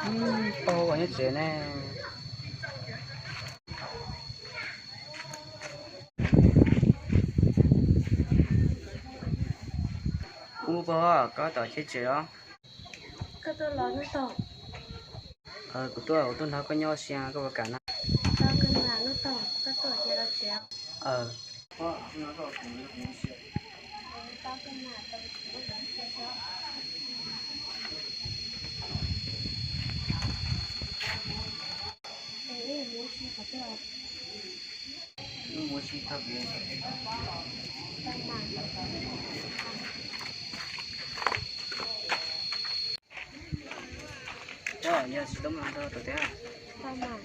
Pog, koj nyob tsev ne? Ub pog, koj tom cheb tsev os? Koj tuaj los Nuj Toog? Kuv tuaj, kuv tuaj nrog koj nyob ua si, koj puas kam na? Tau kawg mas Nuj Toog, koj tuaj ces los tsev. Yog tsis tau mas nrog tau tiag. Tau mas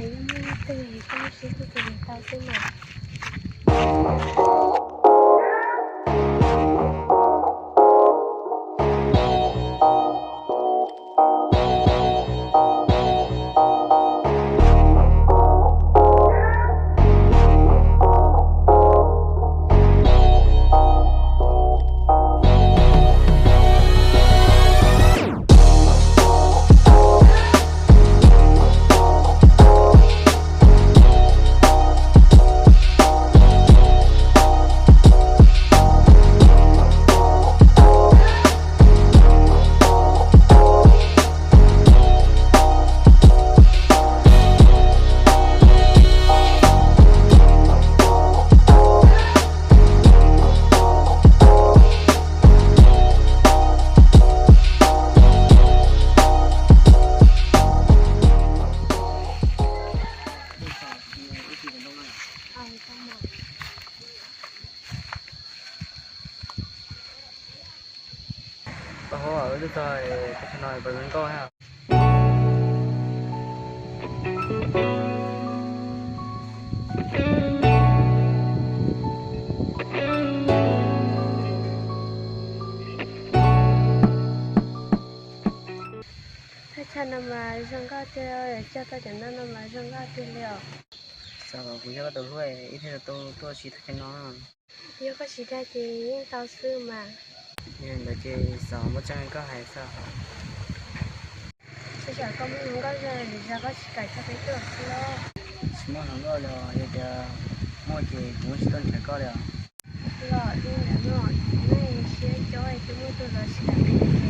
yeej muaj ib tug koj sib hlub tus tau xwb mas. Pab hov, wb twb txog teb chaws no puas zoo nkauj thiab? Thaj chaw no mas zoo nkauj tiag, cog tau cov no no mas zoo nkauj tiag li os. Xav kom kuv yog koj tus hlub, wb thiaj tau tuaj ua si thaj chaw no. Yog koj tsis dag ces yeej tau xwb mas. Yog li ntawd ces xav muaj tseeb koj hais xwb. Xav kom koj muaj zoo nkauj zog, zog koj tsis kam coj peb tuaj xwb los? Tsis muaj hluas nkauj li os, yog tias muaj ces kuv tsis tuaj nrhiav koj li os. Los li ntawd no, nej siab coob es twb muaj tus zov tsis kam peb li.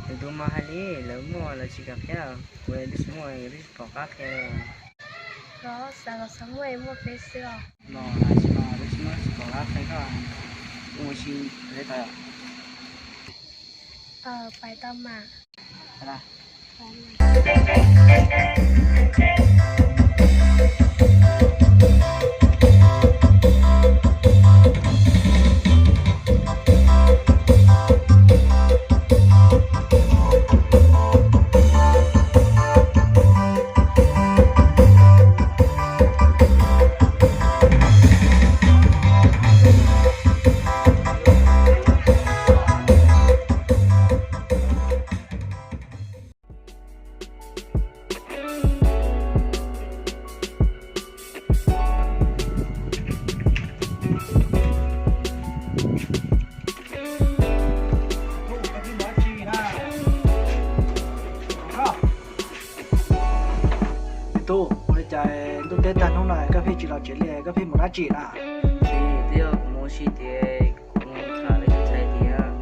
Lwm tus mas hais li, lawv muaj lawv tsis kam qhia, kuv twb tsis muaj, kuv twb tsis pom qab qhia li. Los xav los xav muaj es muaj peb xwb os. Los hais tsis los, twb tsis muaj, tsis pom qab qhia koj, ua si peb tau. Pais tau mas. Me tub, ua li cas ntuj teb tag hnub no koj pheej tsis los tsev li, koj pheej mus dab tsi na? Tsis, twb yog kuv mus ua si tias kuv mus tham lawv tus ntxhais tias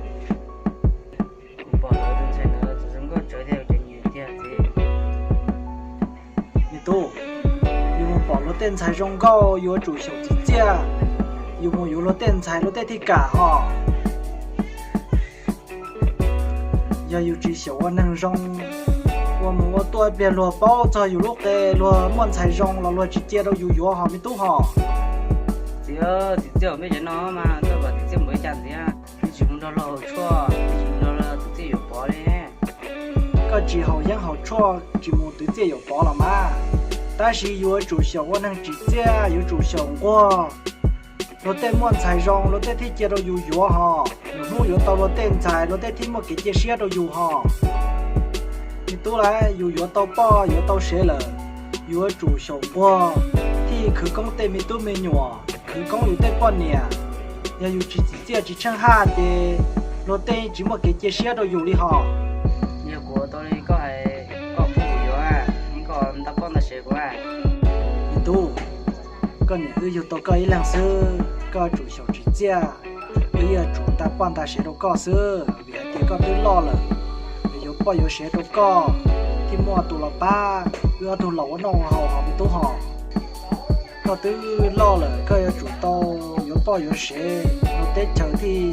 kuv pom lawv tus ntxhais ntawd txawm zoo nkauj tsawv thiab cov nyiam tiag tiag. Me tub, yus mus pom luag tej ntxhais zoo nkauj yuav tsum xyaum txim txiaj, yus mus yuav luag tej ntxhais luag tej thiaj kam hos. Yog yus tsis xyaum ua neeg zoo, ua mus ua tuaj ib pliag luag paub txog yus lub qe, luag muaj ntxhais zoo los luag tsis cia rau yus yuav hos me tub hos. Txiv, txim txiaj mej cov no mas koj kom txim txiaj npaum li cas ntxiv? Twb tsis mus nrog luag haus tshuaj, twb tsis mus nrog luag twv txiaj yuam pov li. Koj tsis haus yeeb haus tshuaj, tsis mus twv txiaj yuam pov los mas, tab sis yuav tsum xyaum ua neeg tsim txiaj, yuav tsum xyaum nquag. Luag tej muaj ntxhais zoo, luag tej thiaj cia rau yus yuav hos. Lwm hnub yuav tau luag tej ntxhais, luag tej thiaj muaj kev cia siab rau yus hos. Me tub lauj, yus yuav tau poj yuav tau sev lawm, yuav tsum xyaum nquag, thiaj khwv koob tej me tub me nyuam. khwv koob yus tej poj niam. Yog yus tsis tsim txiaj tsis tsheej haj ces luag tej tsis muaj kev cia siab rau yus li hos. Yog kuv ua tau li koj hais, koj pub kuv yuav, koj nta poj nta sev kuv a. Me tub, koj niam wb yug tau koj ib leeg xwb, koj yuav tsum xyaum tsim txiaj, wb yuav tsum nta poj nta sev rau koj xwb, vim hais tias koj twb loj lawm, yuav poj yuav sev rau koj thiaj muaj tus los pab wb ob tug laus ua noj ua haus hos me tub hos. Koj twb loj lawm, koj yuav tsum tau yuav poj yuav sev, luag teb chaws thiaj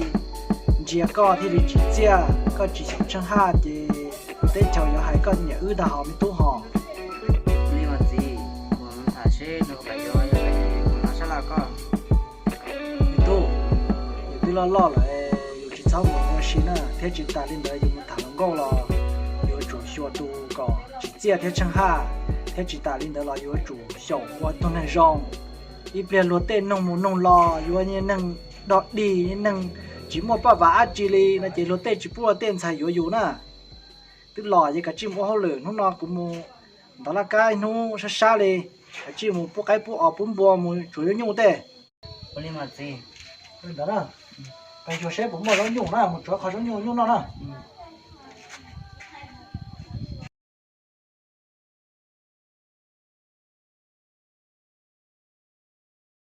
ntsia koj thiaj li tsim txiaj. Koj tsis xyaum tsheej haj ces luag teb chaws yuav hais koj niam wb ntag hos me tub hos. Li mas txiv, kuv tham seb nws puas kam yuav, yog kam yuav kuv mam sab laj koj. Me tub, yus twb loj loj lawm, yus tsis txhob mus ua si na, thiab tsis tas li ntawd yus mus tham hluas nkauj los yuav tsum xyuas tus kom tsim txiaj thiab tsheej haj, thiab tsis tas li ntawd los yuav tsum xyaum ua ib tug neeg zoo. Ib pliag luag tej noog mus noog los yuav neeg dog dig, neeg tsis muaj paj vam dab tsi li no ces luag tej tsis pub luag tej ntxhais yuav yus na. Twb los ces kav tsij mus ua hauj lwm, hnub no kuv mus ntov laj kab ib hnub sab sab li, kav tsij mus pub qaib pub os pub npua mus tsuav zaub nyuj tej. Ua li mas txiv. Ntawd na, peb xyuas seb puas muaj zaub nyuj na, mus tsuav qhov zaub nyuj nyuj noj na.